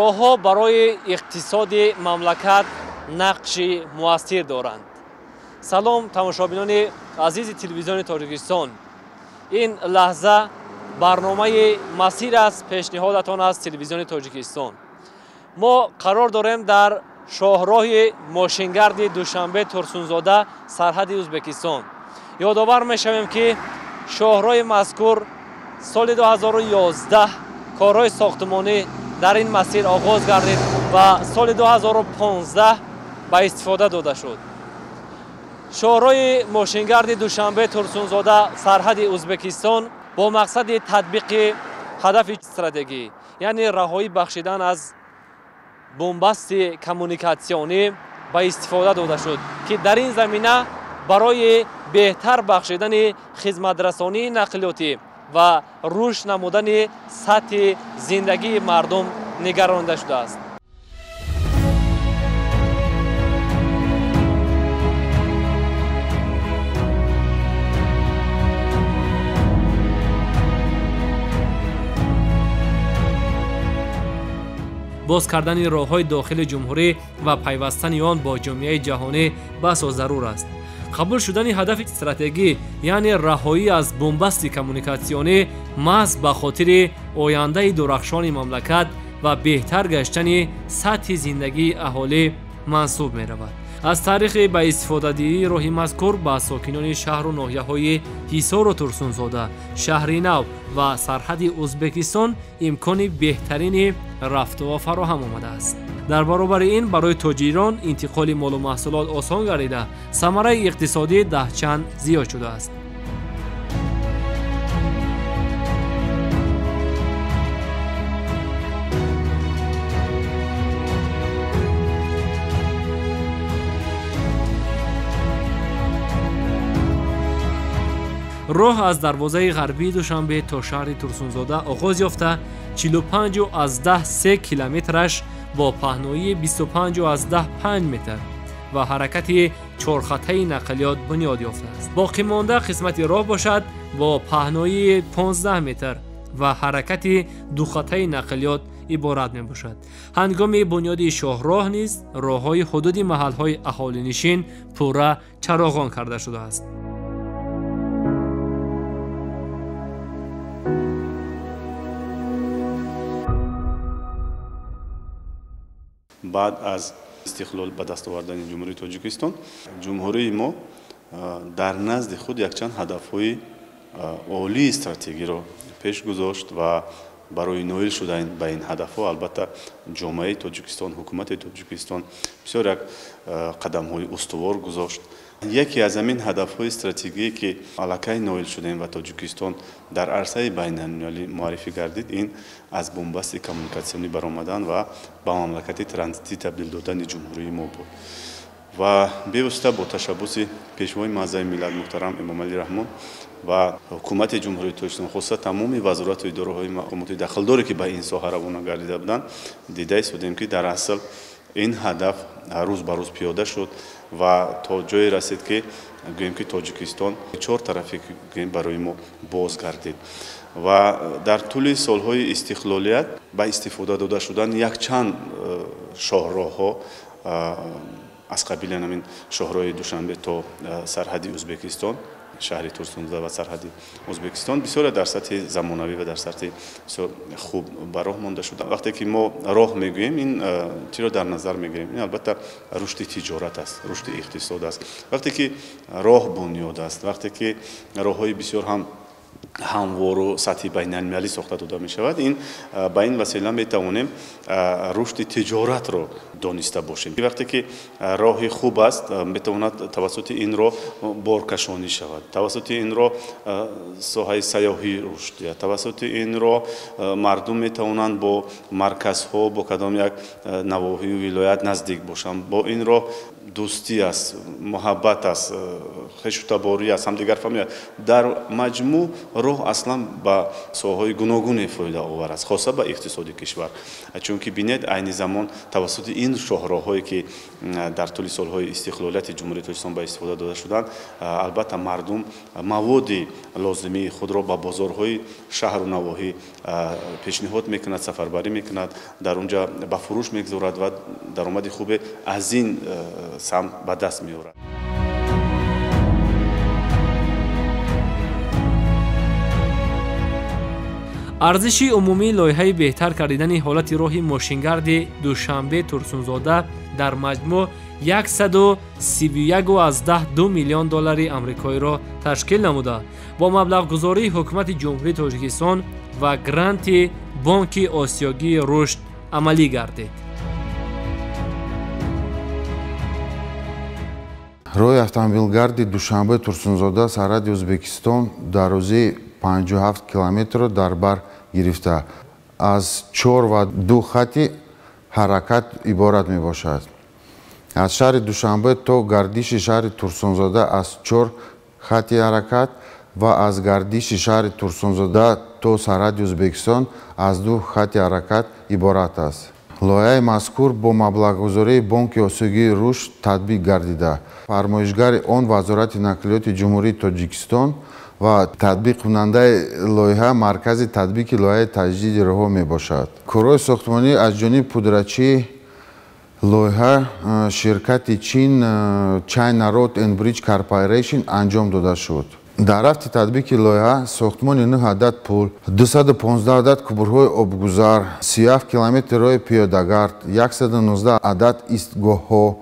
Роҳҳо барои иқтисоди мамлакат нақши муассир доранд. Салом, тамошобинони азизи телевизиони Тоҷикистон. Ин лаҳза барномаи масир аст, пешниҳодатон аз телевизиони Тоҷикистон. Мо қарор дорем дар шоҳроҳи мошингарди Душанбе Турсунзода сарҳади Ӯзбекистон. Ёдовар мешавем, ки шоҳроҳи мазкур соли 2011 корҳои сохтмонӣ дар ин масир оғоз гардид ва соли 2015 ба истифода дода шуд. Шоҳроҳи мошингарди Душанбе Турсунзода сарҳади Ӯзбекистон бо мақсади татбиқи ҳадафи стратегӣ, яъне раҳоӣ бахшидан аз бунбасти коммуникатсионӣ ба истифода дода шуд, ки дар ин замина барои беҳтар бахшидани хизматрасонии нақлиётӣ ва рушд намудани сатҳи зиндагии мардум нигаронида шудааст. Боз кардани роҳҳои дохили ҷумҳурӣ ва пайвастани он бо ҷомеаи ҷаҳонӣ басо зарур аст. Қабул шудани ҳадафи стратегӣ, яъне раҳоӣ аз бунбасти коммуникатсионӣ, маҳз ба хотири ояндаи дурахшони мамлакат ва беҳтар гаштани сатҳи зиндагии аҳолӣ мансуб меравад. Аз таърихи ба истифодадиҳии роҳи мазкур ба сокинони шаҳру ноҳияҳои Ҳисору Турсунзода, Шаҳри Нав ва сарҳади Ӯзбекистон имкони беҳтарини рафтуо фароҳам омадааст. Дар баробари ин барои тоҷирон интиқоли молу маҳсулот осон гардида, самараи иқтисодӣ даҳчанд зиёд шудааст. Роҳ аз дарвозаи ғарбии Душанбе то шаҳри Турсунзода оғоз ёфта, 45,3 километраш бо паҳноии 25,5 метр ва ҳаракати чорхатаи нақлиёт бунёд ёфтааст. Боқимонда қисмати роҳ бошад бо паҳноии 15 метр ва ҳаракати духатаи нақлиёт иборат мебошад. Ҳангоми бунёди шоҳроҳ низ роҳҳои ҳудуди маҳалҳои аҳолинишин пурра чароғон карда шудааст. Баъд аз истиқлол ба даст овардани Ҷумҳурии Тоҷикистон, ҷумҳурии мо дар назди худ якчанд ҳадафҳои олии стратегиро пеш гузошт ва барои ноил шудан ба ин ҳадафҳо албатта ҷомеаи Тоҷикистон, ҳукумати Тоҷикистон бисёр як қадамҳои устувор гузошт. Яке аз ҳамин ҳадафҳои стратегие, ки аллакай ноил шудем ва Тоҷикистон дар арсаи байналмилалӣ муаррифӣ гардид, ин аз бунбасти коммуникатсионӣ баромадан ва ба мамлакати транзитӣ табдил додани ҷумҳурии мо буд. Ва бевосита бо ташаббуси Пешвои муаззами миллат муҳтарам Эмомалӣ Раҳмон ва ҳукумати Ҷумҳурии Тоҷикистон, хусусан тамоми вазорату идораҳои мақомоти дахлдоре, ки ба ин соҳа равона гардида буданд, дида истодем, ки дар асл ин ҳадаф рӯз ба рӯз пиёда шуд ва то ҷое расид, ки гӯем, ки Тоҷикистон чор тарафе гӯем барои мо боз гардид. Ва дар тӯли солҳои истиқлолият ба истифода дода шудан якчанд шоҳроҳҳо аз қабили ҳамин шоҳроҳи Душанбе то сарҳади Ӯзбекистон, шаҳри Турсунзода ва сарҳади Ӯзбекистон бисёре дар сатҳи замонавӣ ва дар сатҳи бисёр хуб ба роҳ монда шуда. Вақте ки мо роҳ мегӯем, ин чиро дар назар мегирем? Ин албатта рушди тиҷорат аст, рушди иқтисод аст. Вақте ки роҳ бунёд аст, вақте ки роҳҳои бисёр ҳам ҳамвору сатҳи байналмилалӣ сохта дода мешавад, ин ба ин васила метавонем рушди тиҷоратро дониста бошем. Вақте ки роҳи хуб аст, метавонад тавассути ин роҳ боркашонӣ шавад, тавассути ин роҳ соҳаи сайёҳӣ рушд диҳад, тавассути ин роҳ мардум метавонанд бо марказҳо, бо кадом як навоҳию вилоят наздик бошанд. Бо ин роҳ дӯстӣ аст, муҳаббат аст, хешутаборӣ аст, ҳамдигарфаҳмӣ аст. Дар маҷмӯъ Роҳ аслан ба соҳаҳои гуногуне фоидаовар аст, хоса ба иқтисоди кишвар. Чунки бинед, айни замон тавассути ин шоҳроҳҳое, ки дар тӯли солҳои истиқлолияти Ҷумҳурии Тоҷикистон ба истифода дода шуданд, албатта мардум маводи лозимии худро ба бозорҳои шаҳру навоҳӣ пешниҳод мекунад, сафарбарӣ мекунад, дар онҷа ба фурӯш мегузорад ва даромади хубе аз ин самт ба даст меорад. Арзиши умумии лоиҳаи беҳтар кардидани ҳолати роҳи мошингарди Душанбе Турсунзода дар маҷмӯъ 131,2 миллион доллари амрикоиро ташкил намуда, бо маблағгузории ҳукумати Ҷумҳурии Тоҷикистон ва гранти Бонки Осиёгии рушд амалӣ гардид. Роҳи автомобилгарди Душанбе Турсунзода сарҳади Ӯзбекистон дарозии 57 километрро дар бар гирифта, аз 4 ва 2 хати ҳаракат иборат мебошад. Аз шаҳри Душанбе то гардиши шаҳри Турсунзода аз 4 хати ҳаракат ва аз гардиши шаҳри Турсунзода то сарҳади Ӯзбекистон аз 2 хати ҳаракат иборат аст. Лоиҳаи мазкур бо маблағгузории Бонки Осиёгии рушд татбиқ гардида, фармоишгари он Вазорати нақлиёти Ҷумҳурии Тоҷикистон ва татбиқкунандаи лоиҳа Маркази татбиқи лоиҳаи таҷдиди роҳҳо мебошад. Корҳои сохтмонӣ аз ҷониби пудрачии лоиҳа ширкати Чин China Road and Bridge Corporation анҷом дода шуд. Дар рафти татбиқи лоиҳа сохтмони 9 адад пул, 215 адад кубурҳои обгузар, 37 километр роҳи пиёдагард, 119 адад истгоҳҳо,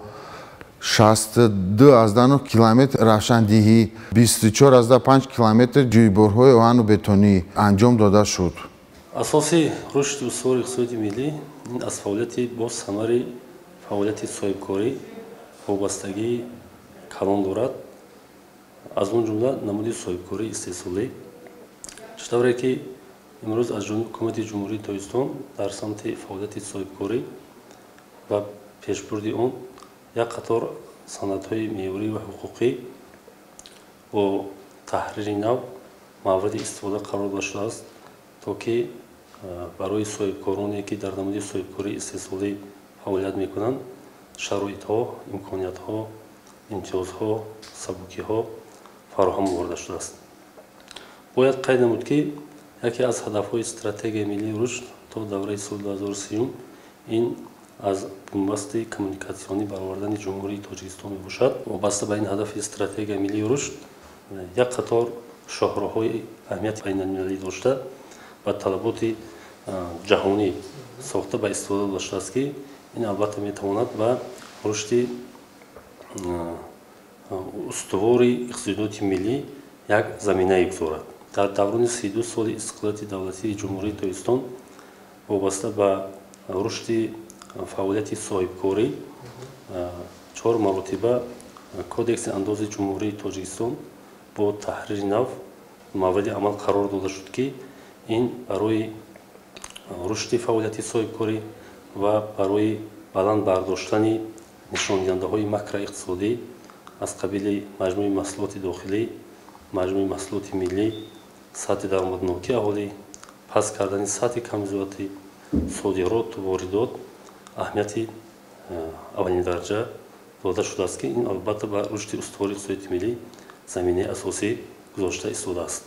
62,9 километр равшандиҳӣ, 24,5 километр ҷӯйборҳои оҳану бетонӣ анҷом дода шуд. Асоси рушди устувори иқтисоди миллӣ ин аз фаъолияти босамари фаъолияти соҳибкорӣ вобастагии калон дорад, аз он ҷумла намуди соҳибкории истеҳсолӣ. Чӣ тавре ки имрӯз аз ҷониби Ҳукумати Ҷумҳурии Тоҷикистон дар самти фаъолияти соҳибкорӣ ва пешбурди он як қатор санадҳои меъёрӣ ва ҳуқуқӣ бо таҳрири нав мавриди истифода қарор дода шудааст, то ки барои соҳибкороне, ки дар намуди соҳибкории истеҳсолӣ фаъолият мекунанд, шароитҳо, имкониятҳо, имтиёзҳо, сабукиҳо фароҳам оварда шудааст. Бояд қайд намуд, ки яке аз ҳадафҳои стратегияи миллии рушд то давраи соли 2030 ин аз бунбасти коммуникатсионӣ баровардани Ҷумҳурии Тоҷикистон мебошад. Вобаста ба ин ҳадафи стратегияи миллии рушд як қатор шоҳроҳҳои аҳамияти байналмилалӣ дошта ва талаботи ҷаҳонӣ сохта ба истифода доштааст, ки ин албатта метавонад ба рушди устувори иқтисодиёти миллӣ як заминае гузорад. Дар даврони 32 соли истиқлолияти давлатии Ҷумҳурии Тоҷикистон вобаста ба рушди фаъолияти соҳибкорӣ 4 маротиба Кодекси андози Ҷумҳурии Тоҷикистон бо таҳрири нав мавриди амал қарор дода шуд, ки ин барои рушди фаъолияти соҳибкорӣ ва барои баланд бардоштани нишондиҳандаҳои макроиқтисодӣ аз қабили маҷмӯи маҳсулоти дохилӣ, маҷмӯи маҳсулоти миллӣ, сатҳи даромаднокии аҳолӣ, паст кардани сатҳи камбизоатӣ, содироту воридот аҳамияти аввалиндараҷа дода шудааст, ки ин албатта ба рушди устувори иқтисодиёти миллӣ заминаи асосӣ гузошта истодааст.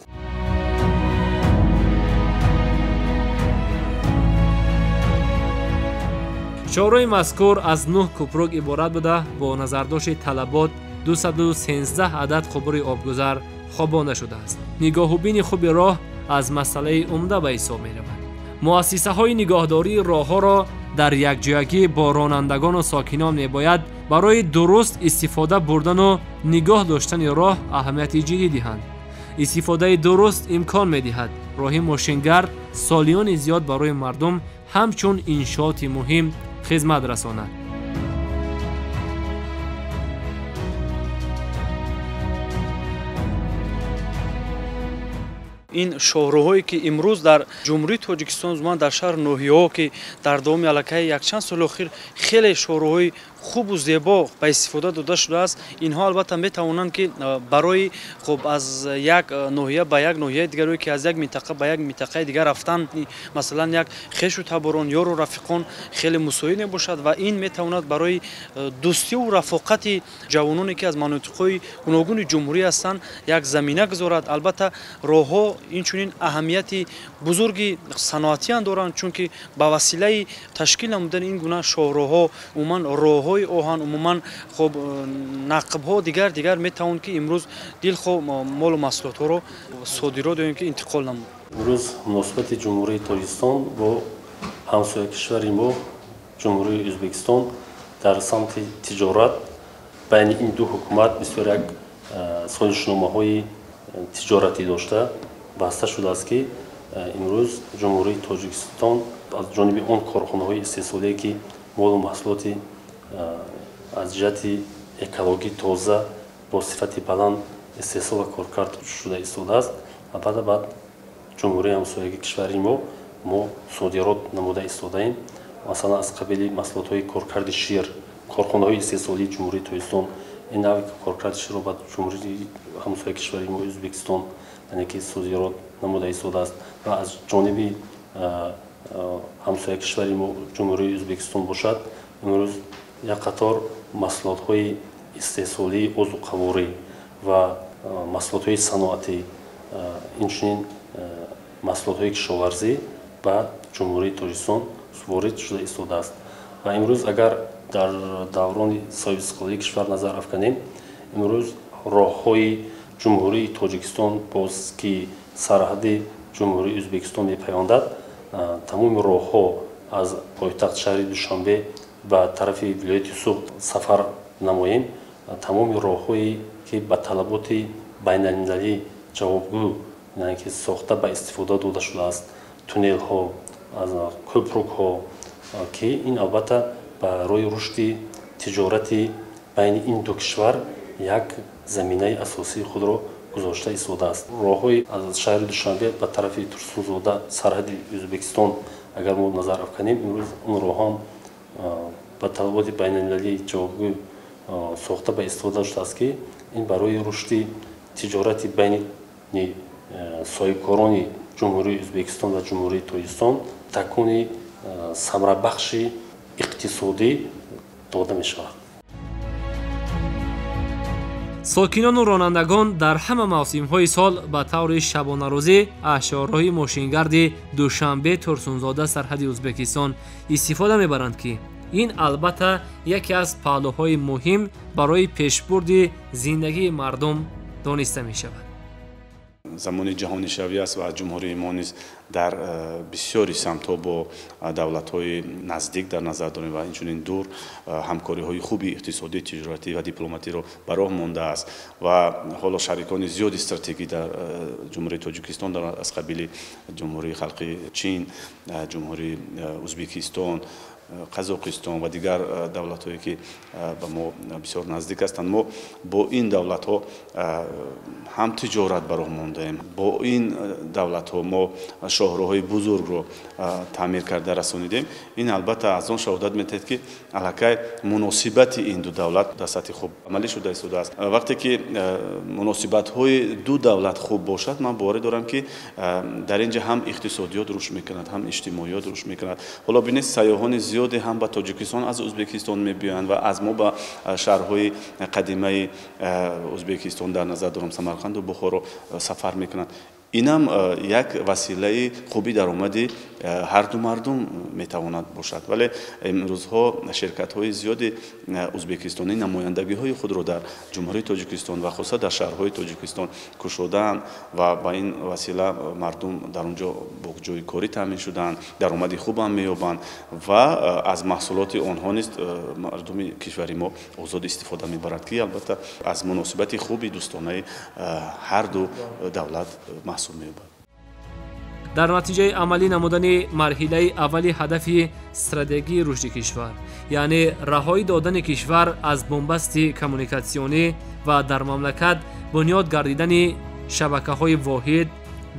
Шоҳроҳи мазкур аз 9 кӯпрук иборат буда, бо назардошти талабот 213 адад қубури обгузар хобонда шудааст. Нигоҳубини хуби роҳ аз масъалаи умда ба ҳисоб меравад. Муассисаҳои нигоҳдории роҳҳоро дар якҷоягӣ бо ронандагону сокинон мебояд барои дуруст истифода бурдану нигоҳ доштани роҳ аҳамияти ҷиддӣ диҳанд. Истифодаи дуруст имкон медиҳад роҳи мошингард солиёни зиёд барои мардум ҳамчун иншооти муҳим хизмат расонад. Ин шоҳроҳое ки имрӯз дар Ҷумҳурии Тоҷикистон, умуман дар шаҳру ноҳияҳо, ки дар давоми аллакай якчанд соли охир хеле шоҳроҳҳои хубу зебо ба истифода дода шудааст, инҳо албатта метавонанд, ки барои хуб аз як ноҳия ба як ноҳияи дигар, ки аз як минтақа ба як минтақаи дигар рафтан, масалан, як хешу таборон, ёру рафиқон хеле мусоид мебошад ва ин метавонад барои дӯстиву рафоқати ҷавононе, ки аз манотиқҳои гуногуни ҷумҳурӣ ҳастанд, як замина гузорад. Албатта, роҳҳо инчунин аҳамияти бузурги саноатиам доранд, чунки ба василаи ташкил намудани ин гуна шоҳроҳҳо, умуман роҳҳои оҳан, умуман хуб нақбҳо, дигар метавон, ки имрӯз дилхоҳ молу маҳсулотҳоро содирот ё ин ки интиқол намуд. Имрӯз муносибати Ҷумҳурии Тоҷикистон бо ҳамсоя кишвари мо, Ҷумҳурии Ӯзбекистон, дар самти тиҷорат байни ин ду ҳукумат бисёр як созишномаҳои тиҷоратӣ дошта баста шудааст, ки имрӯз Ҷумҳурии Тоҷикистон аз ҷониби он корхонаҳои истеҳсолие, ки молу маҳсулоти аз ҷиҳати экологӣ тоза бо сифати баланд истеҳсол ва коркард шуда истодааст, албатта баъд ҷумҳурии ҳамсояги кишвари мо содирот намуда истодаем. Масалан, аз қабили маҳсулотҳои коркарди шир, корхонаҳои истеҳсолии Ҷумҳурии Тоҷикистон ин нави коркарди ширро ба ҷумҳурии ҳамсояи кишвари мо Ӯзбекистон, яъне ки содирот намуда истодааст ва аз ҷониби ҳамсояи кишвари мо, Ҷумҳурии Ӯзбекистон бошад, имрӯз як қатор маҳсулотҳои истеҳсолии озуқаворӣ ва маҳсулотҳои саноатӣ, инчунин маҳсулотҳои кишоварзӣ ба Ҷумҳурии Тоҷикистон ворид шуда истодааст. Ва имрӯз агар дар даврони соҳибистиқлолии кишвар назар афканем, имрӯз роҳҳои Ҷумҳурии Тоҷикистон боз, ки сарҳади Ҷумҳурии Ӯзбекистон мепайвандад, тамоми роҳҳо аз пойтахт шаҳри Душанбе ба тарафи вилояти Суғд сафар намоем, тамоми роҳҳое, ки ба талаботи байналмилалӣ ҷавобгӯ, яъне ки сохта ба истифода дода шудааст, туннелҳо, кӯпрукҳо, ки ин албатта барои рушди тиҷорати байни ин ду кишвар як заминаи асосии худро гузошта истодааст. Роҳҳои аз шаҳри Душанбе ба тарафи Турсунзода, сарҳади Ӯзбекистон, агар мо назар афканем, имрӯз он роҳҳам ба талаботи байналмилалӣ ҷавобгӯ сохта ба истифода шудааст, ки ин барои рушди тиҷорати байни соҳибкорони Ҷумҳурии Ӯзбекистон ва Ҷумҳурии Тоҷикистон такони самарабахши иқтисодӣ дода мешавад. Сокинону ронандагон дар ҳама мавсимҳои сол ба таври шабонарӯзӣ аз шоҳроҳи мошингарди Душанбе Турсунзода сарҳади Ӯзбекистон истифода мебаранд, ки ин албатта яке аз паҳлӯҳои муҳим барои пешбурди зиндагии мардум дониста мешавад. Замони ҷаҳонишавӣ аст ва ҷумҳурии мо низ дар бисёри самтҳо бо давлатҳои наздик дар назар дорем ва инчунин дур ҳамкориҳои хуби иқтисодӣ, тиҷоратӣ ва дипломатиро ба роҳ мондааст ва ҳоло шарикони зиёди стратегӣ дар Ҷумҳурии Тоҷикистон аз қабили Ҷумҳурии Халқи Чин, Ҷумҳурии Ӯзбекистон, Қазоқистон ва дигар давлатҳое, ки ба мо бисёр наздик ҳастанд. Мо бо ин давлатҳо ҳам тиҷорат ба роҳ мондаем, бо ин давлатҳо мо шоҳроҳҳои бузургро таъмир карда расонидем. Ин албатта аз он шаҳодат медиҳад, ки аллакай муносибати ин ду давлат дар сатҳи хуб амалӣ шуда истодааст. Вақте ки муносибатҳои ду давлат хуб бошад, ман боварӣ дорам, ки дар ин ҷа ҳам иқтисодиёт рушд мекунад, ҳам иҷтимоиёт рушд мекунад. Ҳоло бинед, сайёҳони зиёде ҳам ба Тоҷикистон аз Ӯзбекистон мебиёянд ва аз мо ба шаҳрҳои қадимаи Ӯзбекистон, дар назар дорам Самарқанду Бухоро, сафар мекунанд. Инам як василаи хуби даромади ҳарду мардум метавонад бошад. Вале имрӯзҳо ширкатҳои зиёди ӯзбекистонӣ намояндагиҳои худро дар Ҷумҳурии Тоҷикистон ва хусусан дар шаҳрҳои Тоҷикистон кушодаанд ва ба ин васила мардум дар он ҷо бо ҷойи корӣ таъмин шудаанд, даромади хубам меёбанд ва аз маҳсулоти онҳо низ мардуми кишвари мо озод истифода мебарад, ки албатта аз муносибати хуби дӯстонаи ҳарду давлат маҳсул меёбад. Дар натиҷаи амалӣ намудани марҳилаи аввали ҳадафи стратегии рушди кишвар, яъне раҳоӣ додани кишвар аз бунбасти коммуникатсионӣ ва дар мамлакат бунёд гардидани шабакаҳои воҳид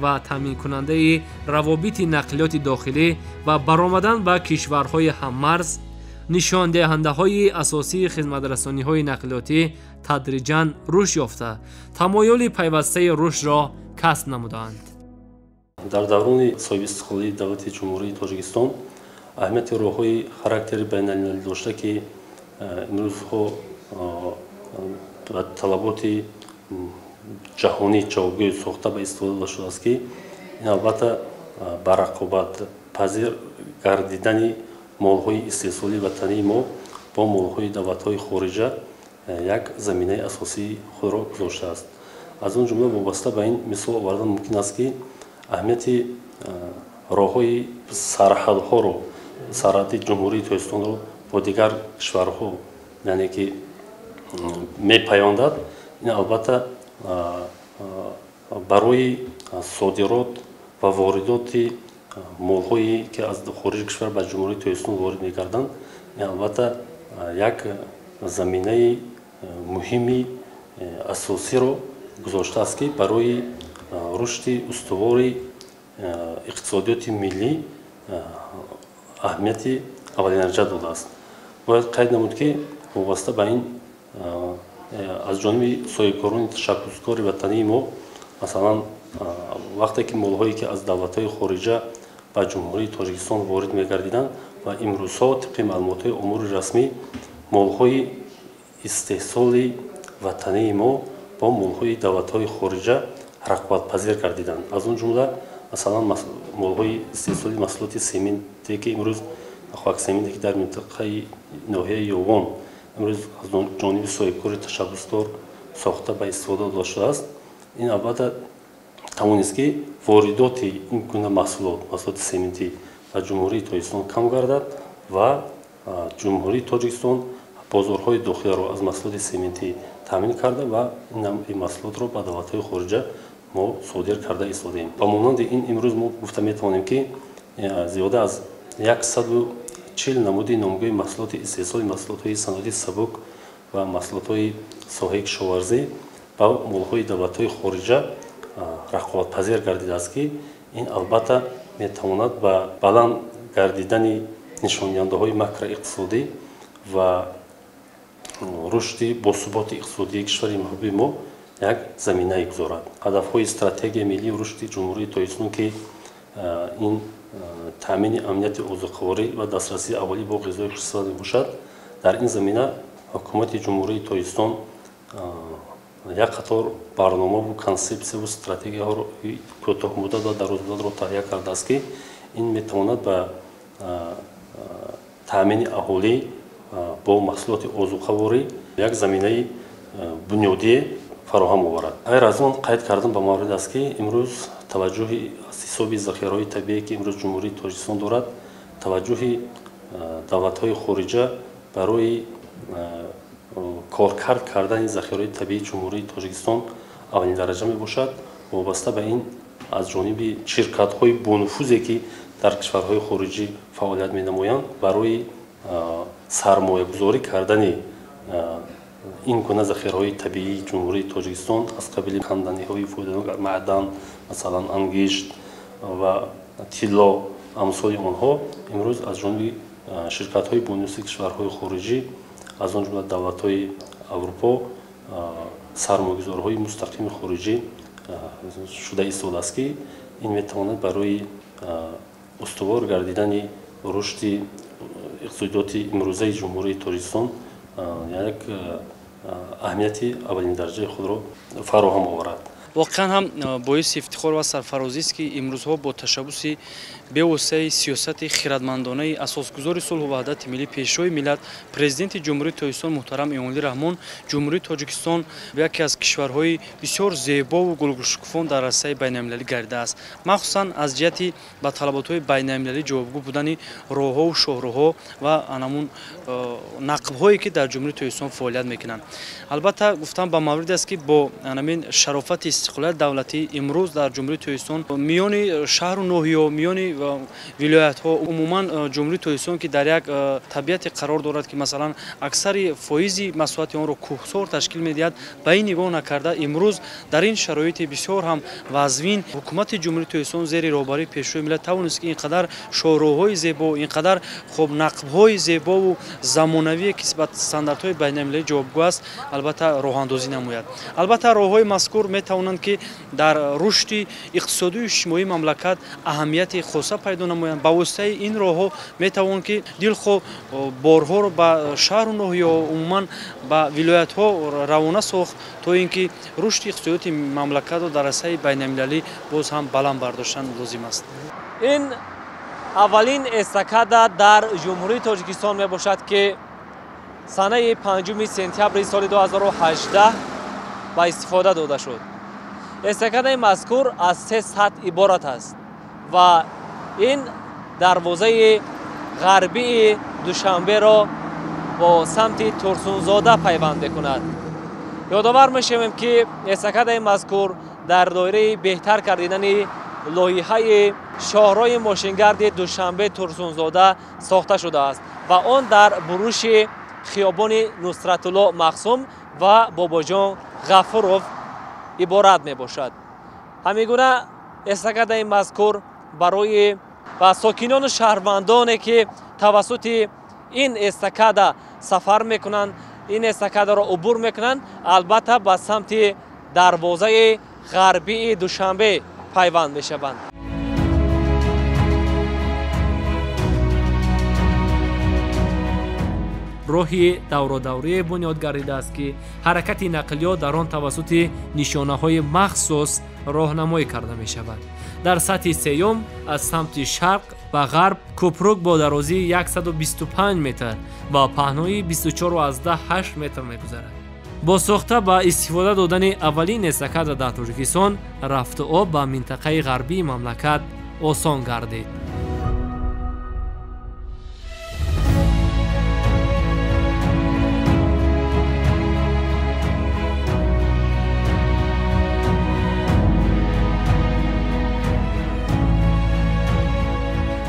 ва таъминкунандаи равобити нақлиёти дохилӣ ва баромадан ба кишварҳои ҳаммарз, Нишондиҳандаҳои асосии хизматрасониҳои нақлиётӣ тадриҷан рушд ёфта, тамоюли пайвастаи рушдро касб намуданд. Дар даврони соҳибистиқлолии давлати Ҷумҳурии Тоҷикистон аҳамияти роҳҳои характери байналмилалӣ дошта, ки имрӯзҳо ба талаботи ҷаҳонӣ ҷавобгӯ сохта ба истифода дода шудааст, ки ин албатта ба рақобатпазир гардидани молҳои истеҳсолии ватании мо бо молҳои давлатҳои хориҷа як заминаи асосии худро гузоштааст. Аз он ҷумла вобаста ба ин мисол овардан мумкин аст, ки аҳамияти роҳҳои сарҳадҳоро, сарҳади Ҷумҳурии Тоҷикистонро бо дигар кишварҳо, яъне ки мепайвандад, ин албатта барои содирот ва воридоти молҳое ки аз хориҷи кишвар ба Ҷумҳурии Тоҷикистон ворид мекарданд, ин албатта як заминаи муҳими асосиро гузоштааст, ки барои рушди устувори иқтисодиёти миллӣ аҳамияти аввалиндараҷа додааст. Бояд қайд намуд, ки вобаста ба ин аз ҷониби соҳибкорони ташаббускори ватании мо, масалан, вақте ки молҳое ки аз давлатҳои хориҷа ба Ҷумҳурии Тоҷикистон ворид мегардиданд ва имрӯзҳо тибқи маълумотҳои омори расмӣ молҳои истеҳсоли ватании мо бо молҳои давлатҳои хориҷа рақобатпазир гардиданд. Аз он ҷумла, масалан, молҳои истеҳсоли маҳсулоти сементе, ки имрӯз хоксементе, ки дар минтақаи ноҳияи Ёвон имрӯз аз ҷониби соҳибкори ташаббускор сохта ба истифода дода шудааст, ин албатта тавонист, ки воридоти ин гуна маҳсулот, маҳсулоти сементӣ ба Ҷумҳурии Тоҷикистон кам гардад ва Ҷумҳурии Тоҷикистон бозорҳои дохилиро аз маҳсулоти сементӣ таъмин карда ва ин маҳсулотро ба давлатҳои хориҷа мо содир карда истодаем. Ба монанди ин имрӯз мо гуфта метавонем, ки зиёда аз 140 намуди номгӯи маҳсулоти истеҳсоли маҳсулотҳои саноати сабук ва маҳсулотҳои соҳаи кишоварзӣ ба молҳои давлатҳои хориҷа рақобатпазир гардидааст, ки ин албатта метавонад ба баланд гардидани нишондиҳандаҳои макроиқтисодӣ ва рушди босуботи иқтисодии кишвари маҳбуби мо як заминае гузорад. Ҳадафҳои стратегияи миллии рушди Ҷумҳурии Тоҷикистон, ки ин таъмини амнияти озуқаворӣ ва дастрасии аҳолӣ бо ғизои хушсифат мебошад, дар ин замина ҳукумати Ҷумҳурии Тоҷикистон як қатор барномаву консепсияву стратегияҳоро кӯтоҳмуддат ва дарозмуддатро таҳия кардааст, ки ин метавонад ба таъмини аҳолӣ бо маҳсулоти озуқаворӣ як заминаи бунёдие фароҳам оварад. Ғайр аз он қайд кардан ба маврид аст, ки имрӯз таваҷҷӯҳи аз ҳисоби захираҳои табиие, ки имрӯз Ҷумҳурии Тоҷикистон дорад, таваҷҷӯҳи давлатҳои хориҷа барои коркард кардани захираҳои табиии Ҷумҳурии Тоҷикистон аввалин дараҷа мебошад. Вобаста ба ин аз ҷониби ширкатҳои бонуфузе, ки дар кишварҳои хориҷӣ фаъолият менамоянд, барои сармоягузорӣ кардани ин гуна захираҳои табиии Ҷумҳурии Тоҷикистон аз қабили канданиҳои фоиданок, маъдан, масалан, ангишт ва тилло, амсоли онҳо имрӯз аз ҷониби ширкатҳои бонуфузи кишварҳои хориҷӣ, аз он ҷумла давлатҳои Аврупо, сармоягузорҳои мустақими хориҷӣ шуда истодааст, ки ин метавонад барои устувор гардидани рушди иқтисодиёти имрӯзаи Ҷумҳурии Тоҷикистон як аҳамияти аввалиндараҷаи худро фароҳам оварад. Воқеан ҳам боиси ифтихор ва сарфарозист, ки имрӯзҳо бо ташаббуси бевоситаи сиёсати хирадмандонаи асосгузори сулҳу ваҳдати миллӣ, Пешвои миллат, Президенти Ҷумҳурии Тоҷикистон муҳтарам Эмомалӣ Раҳмон, Ҷумҳурии Тоҷикистон яке аз кишварҳои бисёр зебову гулгулшукуфон дар арсаи байналмилалӣ гардидааст. Махсусан аз ҷиҳати ба талаботҳои байналмилалӣ ҷавобгӯ будани роҳҳову шоҳроҳҳо ва анамун нақбҳое, ки дар Ҷумҳурии Тоҷикистон фаъолият мекунанд. Албатта, гуфтан ба маврид аст, ки бо анамин шарофати истиқлолияти давлатӣ имрӯз дар Ҷумҳурии Тоҷикистон миёни шаҳру ноҳияҳо, миёни вилоятҳо, умуман Ҷумҳурии Тоҷикистон ки дар як табиате қарор дорад ки масалан аксари фоизи масоҳати онро кӯҳсор ташкил медиҳад, ба ин нигоҳ накарда имрӯз дар ин шароити бисёр ҳам вазвин ҳукумати Ҷумҳурии Тоҷикистон зери роҳбарии Пешвои миллат тавонист ки ин қадар шоҳроҳҳои зебо, ин қадар хуб нақбҳои зебову замонавие ки ба стандартҳои байналмилалӣ ҷавобгӯ аст, албатта роҳандозӣ намояд. Албатта роҳҳои мазкур метавонанд ки дар рушди иқтисодию иҷтимоии мамлакат аҳамияти хоса пайдо намоянд. Ба воситаи ин роҳҳо метавон ки дилхоҳ борҳоро ба шаҳру ноҳияҳо, умуман ба вилоятҳо равона сохт, то ин ки рушди иқтисодиёти мамлакатро дар арсаи байналмилалӣ боз ҳам баланд бардоштан лозим аст. Ин аввалин эстакада дар Ҷумҳурии Тоҷикистон мебошад ки санаи 5 сентябри соли 2018 ба истифода дода шуд. Эстакадаи мазкур аз 3 сатҳ иборат аст ва ин дарвозаи ғарбии Душанберо бо самти Турсунзода пайванд мекунад. Ёдовар мешавем ки эстакадаи мазкур дар доираи беҳтар кардидани лоиҳаи шоҳроҳи мошингарди Душанбе Турсунзода сохта шудааст ва он дар буруши хиёбони Нусратулло Махсум ва Бобоҷон Ғафуров иборат мебошад. Ҳамин гуна эстакадаи мазкур барои ба сокинону шаҳрвандоне ки тавассути ин эстакада сафар мекунанд, ин эстакадаро убур мекунанд, албатта ба самти дарвозаи ғарбии Душанбе пайванд мешаванд. Роҳи давродаврие бунёд гардидааст ки ҳаракати нақлиёт дар он тавассути нишонаҳои махсус роҳнамоӣ карда мешавад. Дар сатҳи сеюм аз самти шарқ ба ғарб кӯпрук бо дарозии 125 метр ва паҳноии 24,8 метр мегузарад. Бо сохта ба истифода додани аввалин эстакада дар Тоҷикистон рафту об ба минтақаи ғарбии мамлакат осон гардид.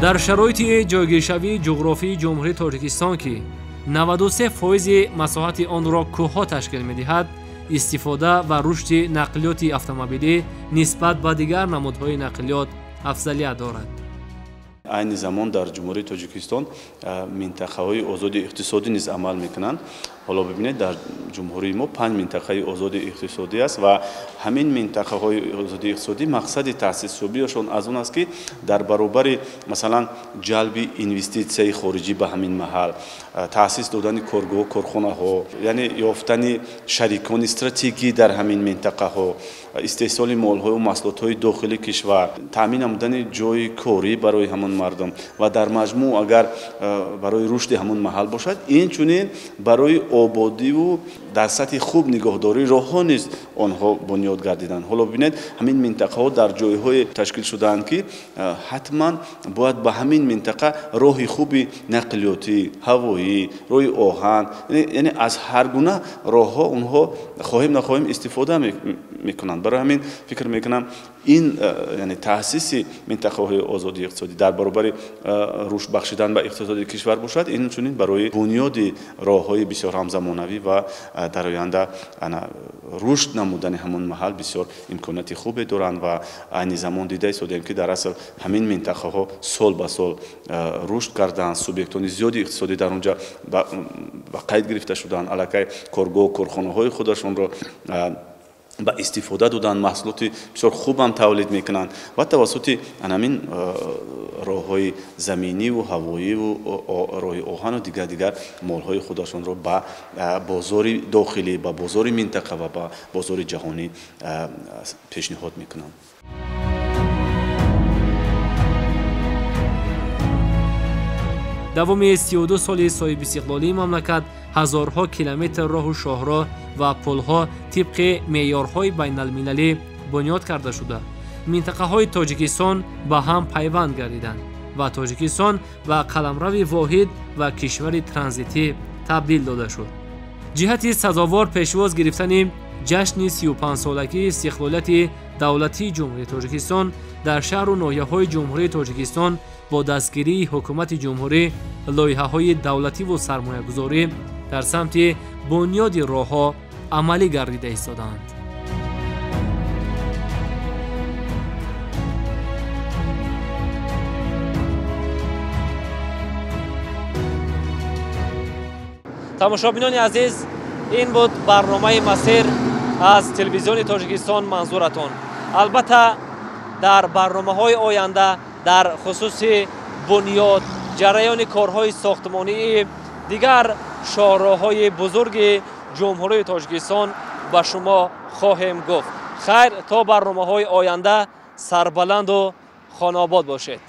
Дар шароити ҷойгиршавии ҷуғрофии Ҷумҳурии Тоҷикистон ки 93% масоҳати онро кӯҳҳо ташкил медиҳад, истифода ва рушди нақлиёти автомобилӣ нисбат ба дигар намудҳои нақлиёт афзалият дорад. Айни замон дар Ҷумҳурии Тоҷикистон минтақаҳои озоди иқтисодӣ низ амал мекунанд. Ҳоло бибинед, дар ҷумҳурии мо 5 минтақаи озоди иқтисодӣ аст ва ҳамин минтақаҳои озоди иқтисодӣ мақсади таъсисёбиашон аз он аст ки дар баробари масалан ҷалби инвеститсияи хориҷӣ ба ҳамин маҳал, таъсис додани коргоҳ, корхонаҳо, яъне ёфтани шарикони стратегӣ дар ҳамин минтақаҳо, истеҳсоли молҳою маҳсулотҳои дохили кишвар, таъмин намудани ҷойи корӣ барои ҳамон мардум ва дар маҷмӯъ агар барои рушди ҳамон маҳал бошад, инчунин барои ободиву дар сатҳи хуб нигоҳдории роҳҳо низ онҳо бунёд гардиданд. Ҳоло бибинед, ҳамин минтақаҳо дар ҷойҳое ташкил шудаанд ки ҳатман бояд ба ҳамин минтақа роҳи хуби нақлиётӣ, ҳавоӣ, роҳи оҳан, яъне аз ҳар гуна роҳҳо онҳо хоҳем нахоҳем истифода мекунанд. Барои ҳамин фикр мекунам ин яъне таъсиси минтақаҳои озоди иқтисодӣ дар баробари рушд бахшидан ба иқтисоди кишвар бошад, инчунин барои бунёди роҳҳои бисёр ҳамзамонавӣ ва дар оянда рушд намудани ҳамон маҳал бисёр имконияти хубе доранд ва айни замон дида истодем ки дар асл ҳамин минтақаҳо сол ба сол рушд карданд, субъектони зиёди иқтисодӣ дар онҷа ба қайд гирифта шуданд, аллакай коргоҳ, корхонаҳои худашонро ба истифода доданд, маҳсулоти бисёр хубам тавлид мекунанд ва тавассути ҳамин роҳҳои заминиву ҳавоиву роҳи оҳану дигар дигар молҳои худашонро ба бозори дохилӣ, ба бозори минтақа ва ба бозори ҷаҳонӣ пешниҳод мекунанд. Давоми 32 соли соҳибистиқлолии мамлакат ҳазорҳо километр роҳу шоҳроҳ ва пулҳо тибқи меъёрҳои байналмилалӣ бунёд карда шуда, минтақаҳои Тоҷикистон ба ҳам пайванд гардиданд ва Тоҷикистон ба қаламрави воҳид ва кишвари транзитӣ табдил дода шуд. Ҷиҳати сазовор пешвоз гирифтани ҷашни 35-солагии истиқлолияти давлатии Ҷумҳурии Тоҷикистон дар шаҳру ноҳияҳои Ҷумҳурии Тоҷикистон бо дастгирии ҳукумати ҷумҳурӣ лоиҳаҳои давлативу сармоягузорӣ дар самти бунёди роҳҳо амалӣ гардида истодаанд. Тамошобинони азиз, ин буд барномаи «Масир» аз телевизиони Тоҷикистон манзуратон. Албатта, дар барномаҳои оянда дар хусуси бунёд, ҷараёни корҳои сохтмонии дигар шоҳроҳҳои бузурги Ҷумҳурии Тоҷикистон ба шумо хоҳем гуфт. Хайр, то барномаҳои оянда сарбаланду хонаобод бошед.